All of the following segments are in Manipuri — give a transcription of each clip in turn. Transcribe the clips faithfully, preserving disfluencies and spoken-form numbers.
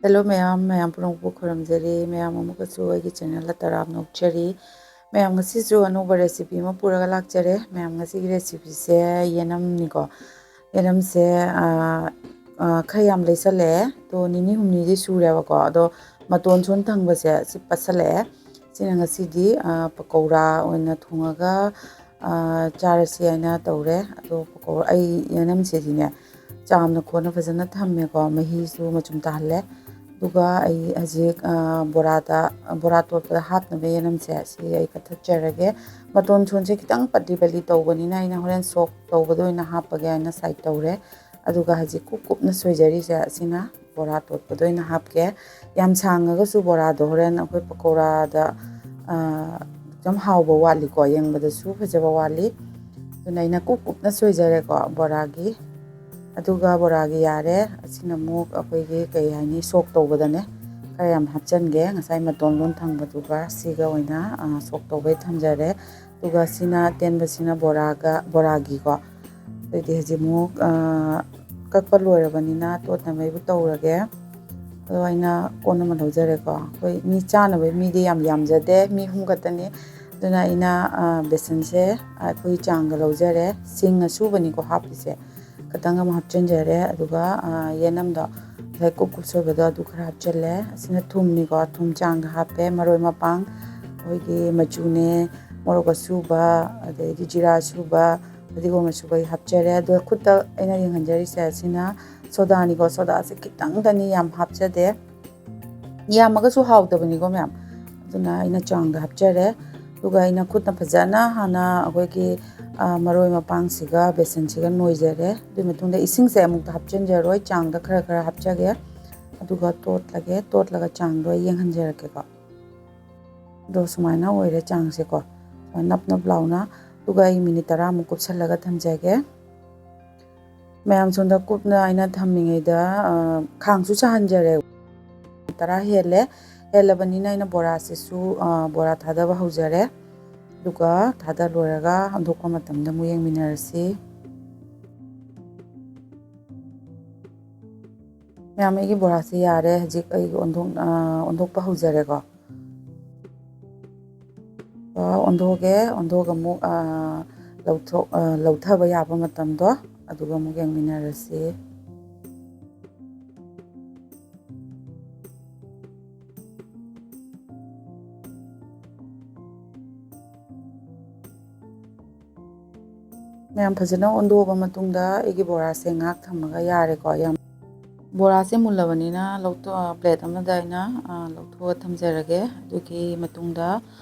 Hello ꯃꯌꯥꯝ, ꯃꯌꯥꯝ ꯄꯨꯝꯅꯃꯛꯄꯨ ꯈꯨꯔꯨꯝꯖꯔꯤ꯫ ꯃꯌꯥꯝ ꯑꯃꯨꯛꯀꯁꯨ ꯑꯩꯒꯤ channelꯗ ꯇꯔꯥꯝꯅ ꯑꯣꯛꯆꯔꯤ꯫ ꯃꯌꯥꯝ, ꯉꯁꯤꯁꯨ ꯑꯅꯧꯕ recipe ꯑꯃ ꯄꯨꯔꯒ ꯂꯥꯛꯆꯔꯦ꯫ ꯃꯌꯥꯝ, ꯉꯁꯤꯒꯤ recipeꯁꯦ ꯌꯦꯅꯝꯅꯤꯀꯣ꯫ ꯌꯦꯅꯝꯁꯦ, ꯑꯥ, ꯑꯥ, ꯈꯔ ꯌꯥꯝ ꯂꯩꯁꯜꯂꯛꯑꯦ꯫ ꯑꯗꯣ ꯅꯤꯅꯤ ꯍꯨꯝꯅꯤꯗꯤ ꯁꯨꯔꯦꯕꯀꯣ꯫ ꯑꯗꯣ ꯃꯇꯣꯟ ꯁꯣꯟ ꯊꯪꯕꯁꯦ ꯁꯤ ꯄꯠꯁꯜꯂꯛꯑꯦ꯫ ꯁꯤꯅ ꯉꯁꯤꯗꯤ, ꯑꯥ, ꯄꯀꯧꯔꯥ ꯑꯣꯏꯅ ꯊꯣꯡꯉꯒ, ꯑꯥ, ꯆꯥꯔꯁꯤ ꯍꯥꯏꯅ ꯇꯧꯔꯦ꯫ ꯑꯗꯣ ꯄꯀꯧꯔꯥ, ꯑꯩ ꯌꯦꯅꯝꯁꯤꯗꯤꯅꯦ, ꯆꯥꯝꯅ ꯈꯣꯠꯅ ꯐꯖꯅ ꯊꯝꯃꯦꯀꯣ, ꯃꯍꯤꯁꯨ ꯃꯆꯨꯝ ꯇꯥꯍꯜꯂꯦ꯫ ꯑꯗꯨꯒ ꯑꯩ ꯍꯧꯖꯤꯛ, ꯑꯥ, ꯕꯣꯔꯥꯗ, ꯕꯣꯔꯥ ꯇꯣꯠꯄꯗ ꯍꯥꯞꯅꯕ ꯌꯦꯅꯝꯁꯦ ꯁꯤ ꯑꯩ ꯀꯛꯊꯠꯆꯔꯒꯦ꯫ ꯃꯇꯣꯟ ꯁꯣꯟꯁꯦ ꯈꯤꯇꯪ ꯄꯠꯂꯤ ꯄꯠꯂꯤ ꯇꯧꯕꯅꯤꯅ ꯑꯩꯅ ꯍꯣꯔꯦꯟ ꯁꯣꯛ ꯇꯧꯕꯗ ꯑꯣꯏꯅ ꯍꯥꯞꯄꯒꯦ ꯍꯥꯏꯅ side ꯇꯧꯔꯦ꯫ ꯑꯗꯨꯒ ꯍꯧꯖꯤꯛ ꯀꯨꯞ ꯀꯨꯞꯅ ꯁꯣꯏꯖꯔꯤꯁꯦ ꯑꯁꯤꯅ ꯕꯣꯔꯥ ꯇꯣꯠꯄꯗ ꯑꯣꯏꯅ ꯍꯥꯞꯀꯦ꯫ ꯌꯥꯝ ꯁꯥꯡꯉꯒꯁꯨ ꯕꯣꯔꯥꯗꯣ ꯍꯣꯔꯦꯟ ꯑꯩꯈꯣꯏ ꯄꯀꯧꯔꯥꯗ, ꯑꯥ, ꯌꯥꯝ ꯍꯥꯎꯕ ꯋꯥꯠꯂꯤꯀꯣ, ꯌꯦꯡꯕꯗꯁꯨ ꯐꯖꯕ ꯋꯥꯠꯂꯤ꯫ ꯑꯗꯨꯅ ꯑꯩꯅ ꯀꯨꯞ ꯀꯨꯞꯅ ꯁꯣꯏꯖꯔꯦꯀꯣ ꯕꯣꯔꯥꯒꯤ꯫ ꯑꯗꯨꯒ ꯕꯣꯔꯥꯒꯤ ꯌꯥꯔꯦ꯫ ꯑꯁꯤꯅ ꯑꯃꯨꯛ ꯑꯩꯈꯣꯏꯒꯤ, ꯀꯩ ꯍꯥꯏꯅꯤ, ꯁꯣꯛ ꯇꯧꯕꯗꯅꯦ ꯈꯔ ꯌꯥꯝ ꯍꯥꯞꯆꯤꯟꯒꯦ꯫ ꯉꯁꯥꯏ ꯃꯇꯣꯟ ꯂꯣꯟ ꯊꯪꯕꯗꯨꯒ ꯁꯤꯒ ꯑꯣꯏꯅ, ꯑꯥ, ꯁꯣꯛ ꯇꯧꯕꯩ ꯊꯝꯖꯔꯦ꯫ ꯑꯗꯨꯒ ꯁꯤꯅ ꯑꯇꯦꯟꯕꯁꯤꯅ ꯕꯣꯔꯥꯒ, ꯕꯣꯔꯥꯒꯤꯀꯣ꯫ ꯑꯗꯨꯗꯤ ꯍꯧꯖꯤꯛ ꯑꯃꯨꯛ, ꯑꯥ, ꯀꯛꯄ ꯂꯣꯏꯔꯕꯅꯤꯅ ꯇꯣꯠꯅꯕꯩꯕꯨ ꯇꯧꯔꯒꯦ꯫ ꯑꯗꯣ ꯑꯩꯅ ꯀꯣꯟ ꯑꯃ ꯂꯧꯖꯔꯦꯀꯣ꯫ ꯑꯩꯈꯣꯏ ꯃꯤ ꯆꯥꯅꯕ ꯃꯤꯗꯤ ꯌꯥꯝ ꯌꯥꯝꯖꯗꯦ, ꯃꯤ ꯑꯍꯨꯝ ꯈꯛꯇꯅꯤ꯫ ꯑꯗꯨꯅ ꯑꯩꯅ, ꯑꯥ, ꯕꯦꯁꯟꯁꯦ ꯑꯩꯈꯣꯏ ꯆꯥꯡꯗ ꯂꯧꯖꯔꯦ꯫ ꯆꯦꯡ ꯑꯁꯨꯕꯅꯤꯀꯣ ꯍꯥꯞꯄꯤꯁꯦ꯫ ꯈꯤꯇꯪ ꯑꯃ ꯍꯥꯞꯆꯤꯟꯖꯔꯦ꯫ ꯑꯗꯨꯒ, ꯑꯥ, ꯌꯦꯅꯝꯗꯣ ꯉꯁꯥꯏ ꯀꯨꯞ ꯀꯨꯞ ꯁꯣꯏꯕꯗꯣ ꯑꯗꯨ ꯈꯔ ꯍꯥꯞꯆꯤꯜꯂꯦ꯫ ꯑꯁꯤꯅ ꯊꯨꯝꯅꯤꯀꯣ, ꯊꯨꯝ ꯆꯥꯡꯗ ꯍꯥꯞꯄꯦ꯫ ꯃꯔꯣꯏ ꯃꯄꯥꯡ, ꯑꯩꯈꯣꯏꯒꯤ ꯃꯆꯨꯅꯦ, ꯃꯣꯔꯣꯛ ꯑꯁꯨꯕ, ꯑꯗꯩꯗꯤ ꯖꯤꯔꯥ ꯑꯁꯨꯕ, ꯐꯗꯤꯒꯣꯝ ꯑꯁꯨꯕ ꯑꯩ ꯍꯥꯞꯆꯔꯦ꯫ ꯑꯗꯨꯒ ꯈꯨꯠꯇ ꯑꯩꯅ ꯌꯦꯡꯍꯟꯖꯔꯤꯁꯦ ꯑꯁꯤꯅ ꯁꯣꯗꯥꯅꯤꯀꯣ꯫ ꯁꯣꯗꯥꯁꯦ ꯈꯤꯇꯪꯗꯅꯤ, ꯌꯥꯝ ꯍꯥꯞꯆꯗꯦ꯫ ꯌꯥꯝꯃꯒꯁꯨ ꯍꯥꯎꯇꯕꯅꯤꯀꯣ ꯃꯌꯥꯝ꯫ ꯑꯗꯨꯅ ꯑꯩꯅ ꯆꯥꯡꯗ ꯍꯥꯞꯆꯔꯦ꯫ ꯑꯗꯨꯒ ꯑꯩꯅ ꯈꯨꯠꯅ ꯐꯖꯅ ꯍꯥꯟꯅ ꯑꯩꯈꯣꯏꯒꯤ, ꯑ, ꯃꯔꯣꯏ ꯃꯄꯥꯡꯁꯤꯒ ꯕꯦꯁꯟꯁꯤꯒ ꯅꯣꯏꯖꯔꯦ꯫ ꯑꯗꯨꯒꯤ ꯃꯇꯨꯡꯗ ꯏꯁꯤꯡꯁꯦ ꯑꯃꯨꯛꯇ ꯍꯥꯞꯆꯤꯟꯖꯔꯣꯏ, ꯆꯥꯡꯗ ꯈꯔ ꯈꯔ ꯍꯥꯞꯆꯒꯦ꯫ ꯑꯗꯨꯒ ꯇꯣꯠꯂꯒꯦ, ꯇꯣꯠꯂꯒ ꯆꯥꯡꯗꯣ ꯑꯩ ꯌꯦꯡꯍꯟꯖꯔꯛꯀꯦꯀꯣ꯫ ꯑꯗꯣ ꯁꯨꯃꯥꯏꯅ ꯑꯣꯏꯔꯦ ꯆꯥꯡꯁꯦꯀꯣ, ꯁꯨꯃꯥꯏꯅ ꯅꯞ ꯅꯞ ꯂꯥꯎꯅ꯫ ꯑꯗꯨꯒ ꯑꯩ ꯃꯤꯅꯤꯠ ꯇꯔꯥꯃꯨꯛ ꯀꯨꯞꯁꯜꯂꯒ ꯊꯝꯖꯒꯦ꯫ ꯃꯌꯥꯝ, ꯁꯣꯝꯗ ꯀꯨꯞꯅ ꯑꯩꯅ ꯊꯝꯃꯤꯉꯩꯗ, ꯑ, ꯈꯥꯡꯁꯨ ꯁꯥꯍꯟꯖꯔꯦ꯫ ꯇꯔꯥ ꯍꯦꯜꯂꯦ꯫ ꯍꯦꯜꯂꯕꯅꯤꯅ ꯑꯩꯅ ꯕꯣꯔꯥꯁꯤꯁꯨ, ꯑ, ꯕꯣꯔꯥ ꯊꯥꯗꯕ ꯍꯧꯖꯔꯦ꯫ ꯑꯗꯨꯒ ꯊꯥꯗ ꯂꯣꯏꯔꯒ ꯍꯟꯗꯣꯛꯄ ꯃꯇꯝꯗ ꯑꯃꯨꯛ ꯌꯦꯡꯃꯤꯟꯅꯔꯁꯤ꯫ ꯃꯌꯥꯝ, ꯑꯩꯒꯤ ꯕꯣꯔꯥꯁꯦ ꯌꯥꯔꯦ꯫ ꯍꯧꯖꯤꯛ ꯑꯩ ꯑꯣꯟꯊꯣꯛ-, ꯑ, ꯑꯣꯟꯊꯣꯛꯄ ꯍꯧꯖꯔꯦꯀꯣ꯫ ꯑ, ꯑꯣꯟꯊꯣꯛꯑꯒꯦ꯫ ꯑꯣꯟꯊꯣꯛꯑꯒ ꯑꯃꯨꯛ, ꯑ, ꯂꯧꯊꯣꯛ-, ꯑ, ꯂꯧꯊꯕ ꯌꯥꯕ ꯃꯇꯝꯗꯣ, ꯑꯗꯨꯒ ꯑꯃꯨꯛ ꯌꯦꯡꯃꯤꯟꯅꯔꯁꯤ꯫ ꯃꯌꯥꯝ, ꯐꯖꯅ ꯑꯣꯟꯗꯣꯛꯑꯕ ꯃꯇꯨꯡꯗ ꯑꯩꯒꯤ ꯕꯣꯔꯥꯁꯦ ꯉꯥꯏꯍꯥꯛ ꯊꯝꯃꯒ ꯌꯥꯔꯦꯀꯣ꯫ ꯌꯥꯝ, ꯕꯣꯔꯥꯁꯦ ꯃꯨꯜꯂꯕꯅꯤꯅ ꯂꯧꯊꯣꯛ-, plate ꯑꯃꯗ ꯑꯩꯅ, ꯑ, ꯂꯧꯊꯣꯛꯑ ꯊꯝꯖꯔꯒꯦ꯫ ꯑꯗꯨꯒꯤ ꯃꯇꯨꯡꯗ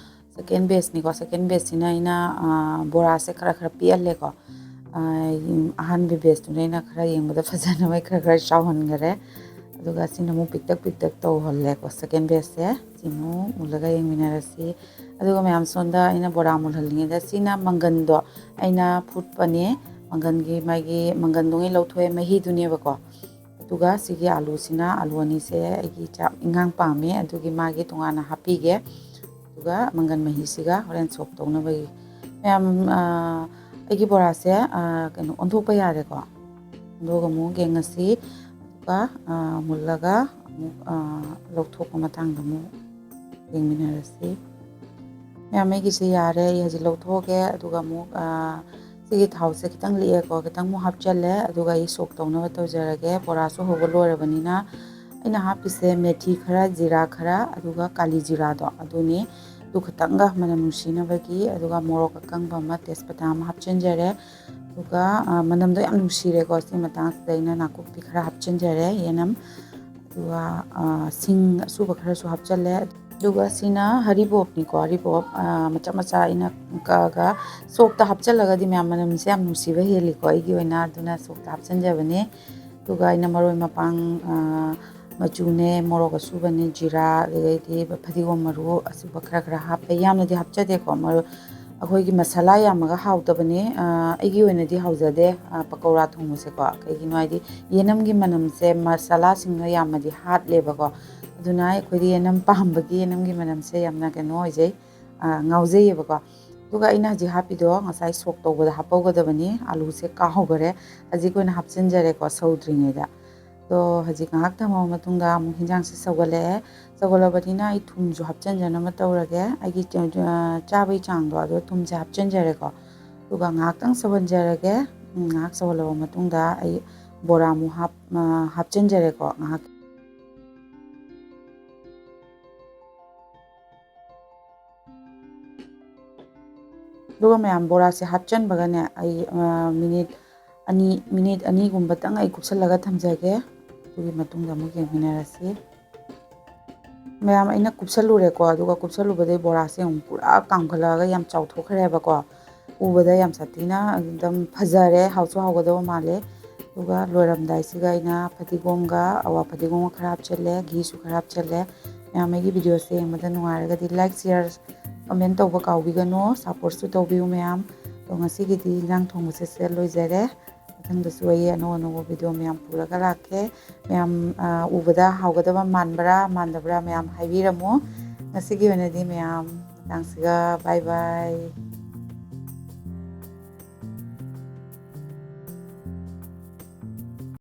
second batchꯅꯤꯀꯣ꯫ Second batchꯁꯤꯅ ꯑꯩꯅ, ꯑ, ꯕꯣꯔꯥꯁꯦ ꯈꯔ ꯈꯔ ꯄꯤꯛꯍꯜꯂꯦꯀꯣ꯫ ꯑ, ꯑꯍꯥꯟꯕ batchꯇꯨꯅ ꯑꯩꯅ ꯈꯔ ꯌꯦꯡꯕꯗ ꯐꯖꯅꯕ ꯈꯔ ꯈꯔ ꯆꯥꯎꯍꯟꯈꯔꯦ꯫ ꯑꯗꯨꯒ ꯁꯤꯅ ꯑꯃꯨꯛ ꯄꯤꯛꯇꯛ ꯄꯤꯛꯇꯛ ꯇꯧꯍꯜꯂꯦꯀꯣ, second batchꯁꯦ꯫ ꯁꯤ ꯑꯃꯨꯛ ꯃꯨꯜꯂꯒ ꯌꯦꯡꯃꯤꯟꯅꯔꯁꯤ꯫ ꯑꯗꯨꯒ ꯃꯌꯥꯝ, ꯁꯣꯝꯗ ꯑꯩꯅ ꯕꯣꯔꯥ ꯃꯨꯜꯍꯜꯂꯤꯉꯩꯗ ꯁꯤꯅ ꯃꯪꯒꯟꯗꯣ ꯑꯩꯅ ꯐꯨꯠꯄꯅꯦ꯫ ꯃꯪꯒꯟꯒꯤ ꯃꯥꯒꯤ ꯃꯪꯒꯟꯗꯨꯉꯩ ꯂꯧꯊꯣꯛꯑꯦ, ꯃꯍꯤꯗꯨꯅꯦꯕꯀꯣ꯫ ꯑꯗꯨꯒ ꯁꯤꯒꯤ ꯑꯥꯂꯨꯁꯤꯅ, ꯑꯥꯂꯨ ꯑꯅꯤꯁꯦ ꯑꯩꯒꯤ ꯆꯥꯛ ꯏꯟꯉꯥꯡ ꯄꯥꯝꯃꯦ, ꯑꯗꯨꯒꯤ ꯃꯥꯒꯤ ꯇꯣꯉꯥꯟꯅ ꯍꯥꯞꯄꯤꯒꯦ꯫ ꯑꯗꯨꯒ ꯃꯪꯒꯟ ꯃꯍꯤꯁꯤꯒ ꯍꯣꯔꯦꯟ soak ꯇꯧꯅꯕꯒꯤ꯫ ꯃꯌꯥꯝ, ꯑ, ꯑꯩꯒꯤ ꯕꯣꯔꯥꯁꯦ, ꯑ, ꯀꯩꯅꯣ, ꯑꯣꯟꯊꯣꯛꯄ ꯌꯥꯔꯦꯀꯣ꯫ ꯑꯗꯨꯒ ꯑꯃꯨꯛ ꯌꯦꯡꯉꯁꯤ꯫ ꯑꯗꯨꯒ, ꯑ, ꯃꯨꯜꯂꯒ ꯑꯃꯨꯛ, ꯑ, ꯂꯧꯊꯣꯛꯄ ꯃꯇꯥꯡꯗ ꯑꯃꯨꯛ ꯌꯦꯡꯃꯤꯟꯅꯔꯁꯤ꯫ ꯃꯌꯥꯝ, ꯑꯩꯒꯤꯁꯦ ꯌꯥꯔꯦ꯫ ꯑꯩ ꯍꯧꯖꯤꯛ ꯂꯧꯊꯣꯛꯑꯒꯦ꯫ ꯑꯗꯨꯒ ꯑꯃꯨꯛ, ꯑ, ꯁꯤꯒꯤ ꯊꯥꯎꯁꯦ ꯈꯤꯇꯪ ꯂꯤꯛꯑꯦꯀꯣ, ꯈꯤꯇꯪ ꯑꯃꯨꯛ ꯍꯥꯞꯆꯜꯂꯦ꯫ ꯑꯗꯨꯒ ꯑꯩ soak ꯇꯧꯅꯕ ꯇꯧꯖꯔꯒꯦ꯫ ꯕꯣꯔꯥꯁꯨ ꯍꯧꯕ ꯂꯣꯏꯔꯕꯅꯤꯅ ꯑꯩꯅ ꯍꯥꯞꯄꯤꯁꯦ ꯃꯦꯊꯤ ꯈꯔ, ꯖꯤꯔꯥ ꯈꯔ, ꯑꯗꯨꯒ ꯀꯥꯂꯤ ꯖꯤꯔꯥꯗꯣ ꯑꯗꯨꯅꯤ꯫ ꯑꯗꯨ ꯈꯤꯇꯪꯒ ꯃꯅꯝ ꯅꯨꯡꯁꯤꯅꯕꯒꯤ꯫ ꯑꯗꯨꯒ ꯃꯣꯔꯣꯛ ꯑꯀꯪꯕ ꯑꯃ, ꯇꯦꯖꯄꯇꯥ ꯑꯃ ꯍꯥꯞꯆꯤꯟꯖꯔꯦ꯫ ꯑꯗꯨꯒ, ꯑ, ꯃꯅꯝꯗꯣ ꯌꯥꯝ ꯅꯨꯡꯁꯤꯔꯦꯀꯣ꯫ ꯁꯤ ꯃꯇꯥꯡꯁꯤꯗ ꯑꯩꯅ ꯅꯥꯀꯨꯞꯄꯤ ꯈꯔ ꯍꯥꯞꯆꯤꯟꯖꯔꯦ, ꯌꯦꯅꯝ꯫ ꯑꯗꯨꯒ, ꯑ, ꯁꯤꯡ ꯑꯁꯨꯕ ꯈꯔꯁꯨ ꯍꯥꯞꯆꯜꯂꯦ꯫ ꯑꯗꯨꯒ ꯁꯤꯅ ꯍꯔꯤꯕꯣꯞꯅꯤꯀꯣ꯫ ꯍꯔꯤꯕꯣꯞ, ꯑ, ꯃꯆꯥ ꯃꯆꯥ ꯑꯩꯅ ꯀꯛꯑꯒ soakꯇ ꯍꯥꯞꯆꯜꯂꯒꯗꯤ ꯃꯌꯥꯝ ꯃꯅꯝꯁꯦ ꯌꯥꯝ ꯅꯨꯡꯁꯤꯕ ꯍꯦꯜꯂꯤꯀꯣ꯫ ꯑꯩꯒꯤ ꯑꯣꯏꯅ ꯑꯗꯨꯅ soakꯇ ꯍꯥꯞꯆꯤꯟꯖꯕꯅꯦ꯫ ꯑꯗꯨꯒ ꯑꯩꯅ ꯃꯔꯣꯏ ꯃꯄꯥꯡ, ꯑ, ꯃꯆꯨꯅꯦ, ꯃꯣꯔꯣꯛ ꯑꯁꯨꯕꯅꯦ, ꯖꯤꯔꯥ, ꯑꯗꯨꯗꯩꯗꯤ ꯐꯗꯤꯒꯣꯝ ꯃꯔꯨ ꯑꯁꯨꯕ ꯈꯔ ꯈꯔ ꯍꯥꯞꯄꯦ꯫ ꯌꯥꯝꯅꯗꯤ ꯍꯥꯞꯆꯗꯦꯀꯣ꯫ ꯃꯔꯨ-, ꯑꯩꯈꯣꯏꯒꯤ ꯃꯁꯥꯂꯥ ꯌꯥꯝꯃꯒ ꯍꯥꯎꯇꯕꯅꯦ꯫ ꯑ, ꯑꯩꯒꯤ ꯑꯣꯏꯅꯗꯤ ꯍꯥꯎꯖꯗꯦ, ꯑ, ꯄꯀꯧꯔꯥ ꯊꯣꯡꯕꯁꯦꯀꯣ꯫ ꯀꯩꯒꯤꯅꯣ ꯍꯥꯏꯗꯤ ꯌꯦꯅꯝꯒꯤ ꯃꯅꯝꯁꯦ ꯃꯁꯥꯂꯥꯁꯤꯡꯅ ꯌꯥꯝꯃꯗꯤ ꯍꯥꯠꯂꯦꯕꯀꯣ꯫ ꯑꯗꯨꯅ ꯑꯩꯈꯣꯏꯗꯤ ꯌꯦꯅꯝ ꯄꯥꯝꯕꯒꯤ ꯌꯦꯅꯝꯒꯤ ꯃꯅꯝꯁꯦ ꯌꯥꯝꯅ ꯀꯩꯅꯣ ꯑꯣꯏꯖꯩ, ꯑ, ꯉꯥꯎꯖꯩꯌꯦꯕꯀꯣ꯫ ꯑꯗꯨꯒ ꯑꯩꯅ ꯍꯧꯖꯤꯛ ꯍꯥꯞꯄꯤꯗꯣ ꯉꯁꯥꯏ soak ꯇꯧꯕꯗ ꯍꯥꯞꯄꯧꯒꯗꯕꯅꯤ꯫ ꯑꯥꯂꯨꯁꯦ ꯀꯥꯎꯈꯔꯦ, ꯍꯧꯖꯤꯛ ꯑꯣꯏꯅ ꯍꯥꯞꯆꯤꯟꯖꯔꯦꯀꯣ ꯁꯧꯗ꯭ꯔꯤꯉꯩꯗ꯫ ꯑꯗꯣ ꯍꯧꯖꯤꯛ ꯉꯥꯏꯍꯥꯛ ꯊꯝꯃꯕ ꯃꯇꯨꯡꯗ ꯑꯃꯨꯛ ꯍꯤꯟꯖꯥꯡꯁꯦ ꯁꯧꯒꯠꯂꯛꯑꯦ꯫ ꯁꯧꯒꯠꯂꯕꯅꯤꯅ ꯑꯩ ꯊꯨꯝꯁꯨ ꯍꯥꯞꯆꯤꯟꯖꯅꯕ ꯇꯧꯔꯒꯦ꯫ ꯑꯩꯒꯤ ꯆ-, ꯑ, ꯆꯥꯕꯒꯤ ꯆꯥꯡꯗꯣ ꯑꯗꯣ ꯊꯨꯝꯁꯦ ꯍꯥꯞꯆꯤꯟꯖꯔꯦꯀꯣ꯫ ꯑꯗꯨꯒ ꯉꯥꯏꯍꯥꯛꯇꯪ ꯁꯧꯍꯟꯖꯔꯒꯦ꯫ ꯎꯝ, ꯉꯥꯏꯍꯥꯛ ꯁꯧꯍꯜꯂꯕ ꯃꯇꯨꯡꯗ ꯑꯩ ꯕꯣꯔꯥ ꯑꯃꯨꯛ ꯍꯥꯞ-, ꯑ, ꯍꯥꯞꯆꯤꯟꯖꯔꯦꯀꯣ ꯉꯥꯏꯍꯥꯛ꯫ ꯑꯗꯨꯒ ꯃꯌꯥꯝ ꯕꯣꯔꯥꯁꯦ ꯍꯥꯞꯆꯤꯟꯕꯒꯅꯦ, ꯑꯩ, ꯑ, ꯃꯤꯅꯤꯠ ꯑꯅꯤ, ꯃꯤꯅꯤꯠ ꯑꯅꯤꯒꯨꯝꯕꯇꯪ ꯑꯩ ꯀꯨꯞꯁꯜꯂꯒ ꯊꯝꯖꯒꯦ꯫ ꯑꯗꯨꯒꯤ ꯃꯇꯨꯡꯗ ꯑꯃꯨꯛ ꯌꯦꯡꯃꯤꯟꯅꯔꯁꯤ꯫ ꯃꯌꯥꯝ ꯑꯩꯅ ꯀꯨꯞꯁꯜꯂꯨꯔꯦꯀꯣ, ꯑꯗꯨꯒ ꯀꯨꯞꯁꯜꯂꯨꯕꯗꯩ ꯕꯣꯔꯥꯁꯦ ꯑꯃꯨꯛ ꯄꯨꯔꯥ ꯀꯥꯝꯈꯠꯂꯛꯑꯒ ꯌꯥꯝ ꯆꯥꯎꯊꯣꯛꯈ꯭ꯔꯦꯕꯀꯣ꯫ ꯎꯕꯗ ꯌꯥꯝ ꯁꯥꯊꯤꯅ ꯑꯗꯨꯝ ꯐꯖꯔꯦ, ꯍꯥꯎꯁꯨ ꯍꯥꯎꯒꯗꯕ ꯃꯥꯜꯂꯦ꯫ ꯑꯗꯨꯒ ꯂꯣꯏꯔꯝꯗꯥꯏꯁꯤꯒ ꯑꯩꯅ ꯐꯗꯤꯒꯣꯝꯒ, ꯑꯋꯥ ꯐꯗꯤꯒꯣꯝꯒ ꯈꯔ ꯍꯥꯞꯆꯤꯜꯂꯦ, ꯘꯤꯁꯨ ꯈꯔ ꯍꯥꯞꯆꯤꯜꯂꯦ꯫ ꯃꯌꯥꯝ ꯑꯩꯒꯤ ꯚꯤꯗꯤꯑꯣꯁꯦ ꯌꯦꯡꯕꯗ ꯅꯨꯡꯉꯥꯏꯔꯒꯗꯤ like, share, comment ꯇꯧꯕ ꯀꯥꯎꯕꯤꯒꯅꯨ꯫ Supportꯁꯨ ꯇꯧꯕꯤꯌꯨ ꯃꯌꯥꯝ꯫ ꯑꯗꯣ ꯉꯁꯤꯒꯤꯗꯤ ꯏꯟꯖꯥꯡ ꯊꯣꯡꯕꯁꯦ ꯁꯤꯗ ꯂꯣꯏꯖꯔꯦ꯫ ꯃꯊꯪꯗꯁꯨ ꯑꯩ ꯑꯅꯧ ꯑꯅꯧꯕ ꯚꯤꯗꯤꯑꯣ ꯃꯌꯥꯝ ꯄꯨꯔꯒ ꯂꯥꯛꯀꯦ꯫ ꯃꯌꯥꯝ, ꯑ, ꯎꯕꯗ ꯍꯥꯎꯒꯗꯕ ꯃꯥꯟꯕ꯭ꯔꯥ ꯃꯥꯟꯗꯕ꯭ꯔꯥ ꯃꯌꯥꯝ ꯍꯥꯏꯕꯤꯔꯝꯃꯨ꯫ ꯉꯁꯤꯒꯤ ꯑꯣꯏꯅꯗꯤ ꯃꯌꯥꯝ ꯃꯇꯥꯡꯁꯤꯒ bye bye꯫